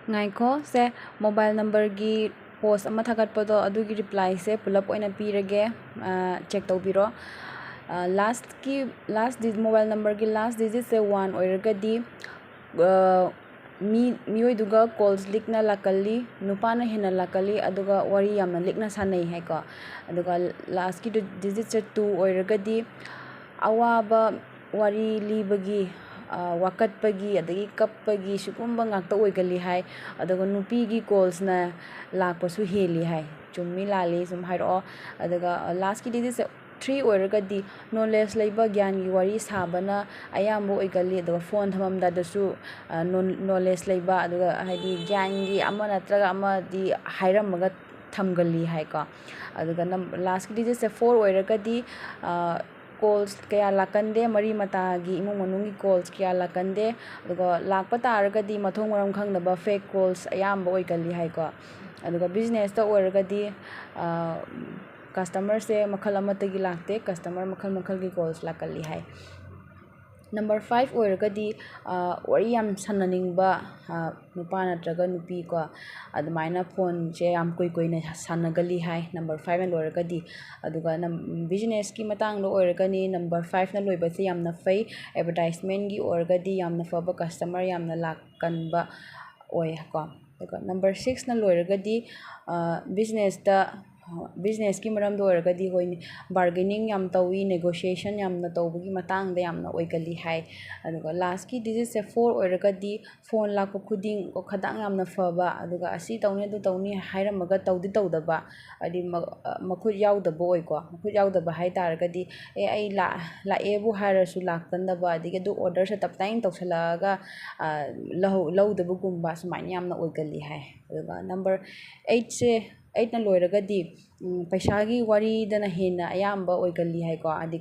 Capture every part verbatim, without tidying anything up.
ꯉꯥꯏꯈꯣ ꯁꯦ, ꯃꯣꯕꯥꯏꯜ ꯅꯝꯕꯔꯒꯤ ꯄꯣꯁ ꯑꯃ ꯊꯥꯒꯠꯄꯗꯣ, ꯑꯗꯨꯒꯤ ꯔꯤꯄ꯭ꯂꯥꯏꯁꯦ ꯄꯨꯂꯞ ꯑꯣꯏꯅ ꯄꯤꯔꯒꯦ꯫ ꯆꯦꯛ ꯇꯧꯕꯤꯔꯣ꯫ ꯂꯥꯁꯀꯤ ꯂꯥꯁ ꯃꯣꯕꯥꯏꯜ ꯅꯝꯕꯔꯒꯤ ꯂꯥꯁ ꯗꯤꯖꯤꯠꯁꯦ ꯋꯥꯟ ꯑꯣꯏꯔꯒꯗꯤ ꯃꯤ ꯃꯤꯑꯣꯏꯗꯨꯒ ꯀꯣꯜꯁ ꯂꯤꯛꯅ ꯂꯥꯛꯀꯜꯂꯤ, ꯅꯨꯄꯥꯅ ꯍꯦꯟꯅ ꯂꯥꯛꯀꯜꯂꯤ, ꯑꯗꯨꯒ ꯋꯥꯔꯤ ꯌꯥꯝꯅ ꯂꯤꯛꯅ ꯁꯥꯟꯅꯩ ꯍꯥꯏꯀꯣ꯫ ꯑꯗꯨꯒ ꯂꯥꯁꯀꯤ ꯗꯤꯖꯤꯠꯁꯦ ꯇꯨ ꯑꯣꯏꯔꯒꯗꯤ ꯑꯋꯥꯕ ꯋꯥꯔꯤ ꯂꯤꯕꯒꯤ, ꯋꯥꯀꯠꯄꯒꯤ, ꯑꯗꯒꯤ ꯀꯞꯄꯒꯤ ꯁꯤꯒꯨꯝꯕ ꯉꯥꯛꯇ ꯑꯣꯏꯒꯜꯂꯤ ꯍꯥꯏ꯫ ꯑꯗꯨꯒ ꯅꯨꯄꯤꯒꯤ ꯀꯣꯜꯁꯅ ꯂꯥꯛꯄꯁꯨ ꯍꯦꯜꯂꯤ ꯍꯥꯏ꯫ ꯆꯨꯝꯃꯤ ꯂꯥꯜꯂꯤ ꯁꯨꯝ ꯍꯥꯏꯔꯛꯑꯣ꯫ ꯑꯗꯨꯒ ꯂꯥꯁꯀꯤ ꯗꯤꯖꯤꯠꯁꯦ ꯊ꯭ꯔꯤ ꯑꯣꯏꯔꯒꯗꯤ ꯅꯣꯂꯦꯖ ꯂꯩꯕ, ꯒ꯭ꯌꯥꯟꯒꯤ ꯋꯥꯔꯤ ꯁꯥꯕꯅ ꯑꯌꯥꯝꯕ ꯑꯣꯏꯒꯜꯂꯤ꯫ ꯑꯗꯨꯒ ꯐꯣꯟ ꯊꯝꯃꯝꯗꯥꯏꯗꯁꯨ ꯅꯣꯂꯦꯖ ꯂꯩꯕ, ꯑꯗꯨꯒ ꯍꯥꯏꯗꯤ ꯒ꯭ꯌꯥꯟꯒꯤ ꯑꯃ ꯅꯠꯇ꯭ꯔꯒ ꯑꯃꯗꯤ ꯍꯥꯏꯔꯝꯃꯒ ꯊꯝꯒꯜꯂꯤ ꯍꯥꯏꯀꯣ꯫ ꯑꯗꯨꯒ ꯂꯥꯁꯀꯤ ꯗꯤꯖꯤꯠꯁꯦ ꯐꯣꯔ ꯑꯣꯏꯔꯒꯗꯤ ꯀꯣꯜꯁ ꯀꯌꯥ ꯂꯥꯛꯀꯟꯗꯦ, ꯃꯔꯤ ꯃꯇꯥꯒꯤ ꯏꯃꯨꯡ ꯃꯅꯨꯡꯒꯤ ꯀꯣꯜꯁ ꯀꯌꯥ ꯂꯥꯛꯀꯟꯗꯦ꯫ ꯑꯗꯨꯒ ꯂꯥꯛꯄ ꯇꯥꯔꯒꯗꯤ ꯃꯊꯣꯡ ꯃꯔꯝ ꯈꯪꯗꯕ ꯐꯦꯛ ꯀꯣꯜꯁ ꯑꯌꯥꯝꯕ ꯑꯣꯏꯒꯜꯂꯤ ꯍꯥꯏꯀꯣ꯫ ꯑꯗꯨꯒ ꯕꯤꯖꯤꯅꯦꯁꯇ ꯑꯣꯏꯔꯒꯗꯤ ꯀꯁꯇꯃꯔꯁꯦ ꯃꯈꯜ ꯑꯃꯠꯇꯒꯤ ꯂꯥꯛꯇꯦ, ꯀꯁꯇꯃꯔ ꯃꯈꯜ ꯃꯈꯜꯒꯤ ꯀꯣꯜꯁ ꯂꯥꯛꯀꯜꯂꯤ ꯍꯥꯏ꯫ ꯅꯝꯕꯔ ꯐꯥꯏꯚ ꯑꯣꯏꯔꯒꯗꯤ ꯋꯥꯔꯤ ꯌꯥꯝ ꯁꯥꯟꯅꯅꯤꯡꯕ ꯅꯨꯄꯥ ꯅꯠꯇ꯭ꯔꯒ ꯅꯨꯄꯤ ꯀꯣ, ꯑꯗꯨꯃꯥꯏꯅ ꯐꯣꯟꯁꯦ ꯌꯥꯝ ꯀꯨꯏ ꯀꯨꯏꯅ ꯁꯥꯟꯅꯒꯜꯂꯤ ꯍꯥꯏ꯫ ꯅꯝꯕꯔ ꯐꯥꯏꯚꯅ ꯂꯣꯏꯔꯒꯗꯤ꯫ ꯑꯗꯨꯒ ꯕꯤꯖꯤꯅꯦꯁꯀꯤ ꯃꯇꯥꯡꯗ ꯑꯣꯏꯔꯒꯅꯤ, ꯅꯝꯕꯔ ꯐꯥꯏꯚꯅ ꯂꯣꯏꯕꯁꯦ ꯌꯥꯝꯅ ꯐꯩ꯫ ꯑꯦꯗꯚꯔꯇꯥꯏꯁꯃꯦꯟꯒꯤ ꯑꯣꯏꯔꯒꯗꯤ ꯌꯥꯝꯅ ꯐꯕ, ꯀꯁꯇꯃꯔ ꯌꯥꯝꯅ ꯂꯥꯛꯀꯟꯕ ꯑꯣꯏ ꯀꯣ꯫ ꯑꯗꯨꯒ ꯅꯝꯕꯔ ꯁꯤꯛꯁꯅ ꯂꯣꯏꯔꯒꯗꯤ ꯕꯤꯖꯤꯅꯦꯁꯇ ꯕꯤꯖꯤꯅꯦꯁꯀꯤ ꯃꯔꯝꯗ ꯑꯣꯏꯔꯒꯗꯤ ꯍꯣꯏ, ꯕꯥꯔꯒꯦꯅꯤꯡ ꯌꯥꯝ ꯇꯧꯏ, ꯅꯦꯒꯣꯁꯤꯌꯦꯁꯟ ꯌꯥꯝꯅ ꯇꯧꯕꯒꯤ ꯃꯇꯥꯡꯗ ꯌꯥꯝꯅ ꯑꯣꯏꯒꯜꯂꯤ ꯍꯥꯏ꯫ ꯑꯗꯨꯒ ꯂꯥꯁꯀꯤ ꯗꯤꯖꯤꯠꯁꯦ ꯐꯣꯔ ꯑꯣꯏꯔꯒꯗꯤ ꯐꯣꯟ ꯂꯥꯛꯄ ꯈꯨꯗꯤꯡ ꯈꯗꯥꯡ ꯌꯥꯝꯅ ꯐꯕ, ꯑꯗꯨꯒ ꯑꯁꯤ ꯇꯧꯅꯤ ꯑꯗꯨ ꯇꯧꯅꯤ ꯍꯥꯏꯔꯝꯃꯒ ꯇꯧꯗꯤ ꯇꯧꯗꯕ, ꯍꯥꯏꯗꯤ ꯃꯈꯨꯠ ꯌꯥꯎꯗꯕ ꯑꯣꯏꯀꯣ꯫ ꯃꯈꯨꯠ ꯌꯥꯎꯗꯕ ꯍꯥꯏ ꯇꯥꯔꯒꯗꯤ ꯑꯦ ꯑꯩ ꯂꯥꯛꯑꯦꯕꯨ ꯍꯥꯏꯔꯁꯨ ꯂꯥꯛꯀꯟꯗꯕ, ꯑꯗꯒꯤ ꯑꯗꯨ ꯑꯣꯔꯗꯔꯁꯦ ꯇꯞ ꯇꯥꯏꯅ ꯇꯧꯁꯜꯂꯛꯑꯒ ꯂꯧꯗꯕꯒꯨꯝꯕ ꯁꯨꯃꯥꯏꯅ ꯌꯥꯝꯅ ꯑꯣꯏꯒꯜꯂꯤ ꯍꯥꯏ꯫ ꯑꯗꯨꯒ ꯅꯝꯕꯔ ꯑꯩꯠꯁꯦ ꯑꯩꯠꯅ ꯂꯣꯏꯔꯒꯗꯤ ꯄꯩꯁꯥꯒꯤ ꯋꯥꯔꯤꯗꯅ ꯍꯦꯟꯅ ꯑꯌꯥꯝꯕ ꯑꯣꯏꯒꯜꯂꯤ ꯍꯥꯏꯀꯣ꯫ ꯍꯥꯏꯗꯤ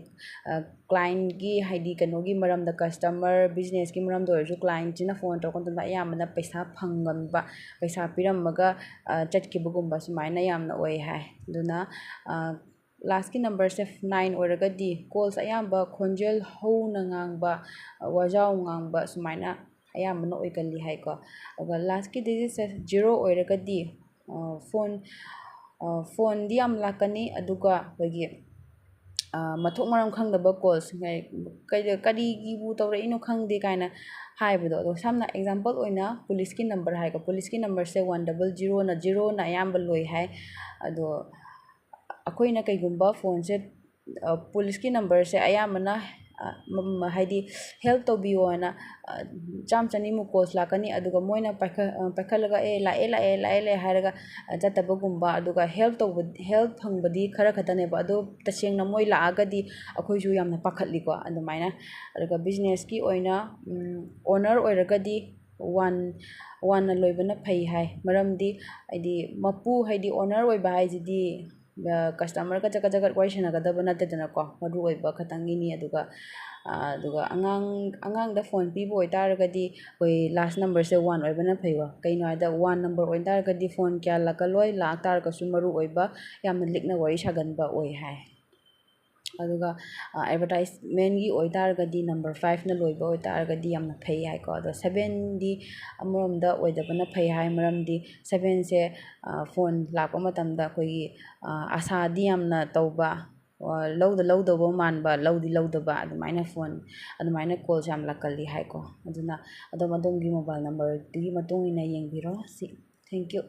ꯀ꯭ꯂꯥꯏꯟꯒꯤ ꯍꯥꯏꯗꯤ ꯀꯩꯅꯣꯒꯤ ꯃꯔꯝꯗ, ꯀꯁꯇꯃꯔ ꯕꯤꯖꯤꯅꯦꯁꯀꯤ ꯃꯔꯝꯗ ꯑꯣꯏꯔꯁꯨ ꯀ꯭ꯂꯥꯏꯟꯁꯤꯅ ꯐꯣꯟ ꯇꯧꯔꯛꯄ ꯃꯇꯝꯗ ꯑꯌꯥꯝꯕꯅ ꯄꯩꯁꯥ ꯐꯪꯒꯟꯕ, ꯄꯩꯁꯥ ꯄꯤꯔꯝꯃꯒ ꯆꯠꯈꯤꯕꯒꯨꯝꯕ ꯁꯨꯃꯥꯏꯅ ꯌꯥꯝꯅ ꯑꯣꯏ ꯍꯥꯏ꯫ ꯑꯗꯨꯅ ꯂꯥꯁꯀꯤ ꯅꯝꯕꯔꯁꯦ ꯅꯥꯏꯟ ꯑꯣꯏꯔꯒꯗꯤ ꯀꯣꯜꯁ ꯑꯌꯥꯝꯕ ꯈꯣꯟꯖꯦꯜ ꯍꯧꯅ ꯉꯥꯡꯕ, ꯋꯥꯖꯥꯎ ꯉꯥꯡꯕ ꯁꯨꯃꯥꯏꯅ ꯑꯌꯥꯝꯕꯅ ꯑꯣꯏꯒꯜꯂꯤ ꯍꯥꯏꯀꯣ꯫ ꯑꯗꯨꯒ ꯂꯥꯁꯀꯤ ꯗꯤꯖꯤꯠꯁꯦ ꯖꯤꯔꯣ ꯑꯣꯏꯔꯒꯗꯤ ꯐꯣꯟ ꯐꯣꯟꯗꯤ ꯌꯥꯝ ꯂꯥꯛꯀꯅꯤ, ꯑꯗꯨꯒ ꯑꯩꯈꯣꯏꯒꯤ ꯃꯊꯣꯛ ꯃꯔꯝ ꯈꯪꯗꯕ ꯀꯣꯜꯁ, ꯀꯔꯤꯒꯤꯕꯨ ꯇꯧꯔꯛꯏꯅꯣ ꯈꯪꯗꯦ ꯀꯥꯏꯅ ꯍꯥꯏꯕꯗꯣ꯫ ꯑꯗꯣ ꯁꯝꯅ ꯑꯦꯛꯖꯥꯝꯄꯜ ꯑꯣꯏꯅ ꯄꯨꯂꯤꯁꯀꯤ ꯅꯝꯕꯔ ꯍꯥꯏꯀꯣ, ꯄꯨꯂꯤꯁꯀꯤ ꯅꯝꯕꯔꯁꯦ ꯋꯥꯟ ꯗꯕꯜ ꯖꯤꯔꯣꯅ, ꯖꯤꯔꯣꯅ ꯑꯌꯥꯝꯕ ꯂꯣꯏ ꯍꯥꯏ꯫ ꯑꯗꯣ ꯑꯩꯈꯣꯏꯅ ꯀꯩꯒꯨꯝꯕ ꯐꯣꯟꯁꯦ ꯄꯨꯂꯤꯁꯀꯤ ꯅꯝꯕꯔꯁꯦ ꯑꯌꯥꯝꯕꯅ ꯍꯥꯏꯗꯤ ꯍꯦꯜꯞ ꯇꯧꯕꯤꯌꯣꯅ ꯆꯥꯝ ꯆꯅꯤꯃꯨꯛ ꯀꯣꯜꯁ ꯂꯥꯛꯀꯅꯤ꯫ ꯑꯗꯨꯒ ꯃꯣꯏꯅ ꯄꯥꯏꯈꯠ ꯄꯥꯏꯈꯠꯂꯒ "ꯑꯦ, ꯂꯥꯛꯑꯦ, ꯂꯥꯛꯑꯦ, ꯂꯥꯛꯑꯦ, ꯂꯥꯛꯑꯦ" ꯍꯥꯏꯔꯒ ꯆꯠꯇꯕꯒꯨꯝꯕ, ꯑꯗꯨꯒ ꯍꯦꯜꯞ ꯇꯧꯕ, ꯍꯦꯜꯞ ꯐꯪꯕꯗꯤ ꯈꯔ ꯈꯛꯇꯅꯦꯕ꯫ ꯑꯗꯣ ꯇꯁꯦꯡꯅ ꯃꯣꯏ ꯂꯥꯛꯑꯒꯗꯤ ꯑꯩꯈꯣꯏꯁꯨ ꯌꯥꯝꯅ ꯄꯥꯈꯠꯂꯤꯀꯣ꯫ ꯑꯗꯨꯃꯥꯏꯅ꯫ ꯑꯗꯨꯒ ꯕꯤꯖꯤꯅꯦꯁꯀꯤ ꯑꯣꯏꯅ ꯑꯣꯅꯔ ꯑꯣꯏꯔꯒꯗꯤ ꯋꯥꯟ ꯋꯥꯟꯅ ꯂꯣꯏꯕꯅ ꯐꯩ ꯍꯥꯏ꯫ ꯃꯔꯝꯗꯤ ꯍꯥꯏꯗꯤ ꯃꯄꯨ, ꯍꯥꯏꯗꯤ ꯑꯣꯅꯔ ꯑꯣꯏꯕ ꯍꯥꯏꯁꯤꯗꯤ ꯀꯁꯇꯃꯔꯒ ꯆꯒꯠ ꯆꯒꯠ ꯋꯥꯔꯤ ꯁꯥꯟꯅꯒꯗꯕ ꯅꯠꯇꯦꯗꯅꯀꯣ, ꯃꯔꯨ ꯑꯣꯏꯕ ꯈꯛꯇꯪꯒꯤꯅꯤ꯫ ꯑꯗꯨꯒ ꯑꯗꯨꯒ ꯑꯉꯥꯡ ꯑꯉꯥꯡꯗ ꯐꯣꯟ ꯄꯤꯕ ꯑꯣꯏꯇꯥꯔꯒꯗꯤ ꯑꯩꯈꯣꯏ ꯂꯥꯁ ꯅꯝꯕꯔꯁꯦ ꯋꯥꯟ ꯑꯣꯏꯕꯅ ꯐꯩꯀꯣ꯫ ꯀꯩꯅꯣ ꯍꯥꯏꯗ ꯋꯥꯟ ꯅꯝꯕꯔ ꯑꯣꯏꯇꯥꯔꯒꯗꯤ ꯐꯣꯟ ꯀꯌꯥ ꯂꯥꯛꯀꯜꯂꯣꯏ, ꯂꯥꯛꯇꯥꯔꯒꯁꯨ ꯃꯔꯨ ꯑꯣꯏꯕ, ꯌꯥꯝꯅ ꯂꯤꯛꯅ ꯋꯥꯔꯤ ꯁꯥꯒꯟꯕ ꯑꯣꯏ ꯍꯥꯏ꯫ ꯑꯗꯨꯒ ꯑꯦꯗꯚꯔꯇꯥꯏꯁꯃꯦꯟꯒꯤ ꯑꯣꯏꯇꯥꯔꯒꯗꯤ ꯅꯝꯕꯔ ꯐꯥꯏꯚꯅ ꯂꯣꯏꯕ ꯑꯣꯏꯇꯥꯔꯒꯗꯤ ꯌꯥꯝꯅ ꯐꯩ ꯍꯥꯏꯀꯣ꯫ ꯑꯗꯣ ꯁꯚꯦꯟꯗꯤ ꯑꯃꯔꯣꯝꯗ ꯑꯣꯏꯗꯕꯅ ꯐꯩ ꯍꯥꯏ, ꯃꯔꯝꯗꯤ ꯁꯚꯦꯟꯁꯦ ꯐꯣꯟ ꯂꯥꯛꯄ ꯃꯇꯝꯗ ꯑꯩꯈꯣꯏꯒꯤ ꯑꯥꯁꯥꯗꯤ ꯌꯥꯝꯅ ꯇꯧꯕ, ꯂꯧꯗ ꯂꯧꯗꯧꯕ ꯃꯥꯟꯕ, ꯂꯧꯗꯤ ꯂꯧꯗꯕ, ꯑꯗꯨꯃꯥꯏꯅ ꯐꯣꯟ, ꯑꯗꯨꯃꯥꯏꯅ ꯀꯣꯜꯁꯦ ꯌꯥꯝ ꯂꯥꯛꯀꯜꯂꯤ ꯍꯥꯏꯀꯣ꯫ ꯑꯗꯨꯅ ꯑꯗꯣꯝ ꯑꯗꯣꯝꯒꯤ ꯃꯣꯕꯥꯏꯜ ꯅꯝꯕꯔꯗꯨꯒꯤ ꯃꯇꯨꯡ ꯏꯟꯅ ꯌꯦꯡꯕꯤꯔꯣ꯫ ꯁꯤ, thank you꯫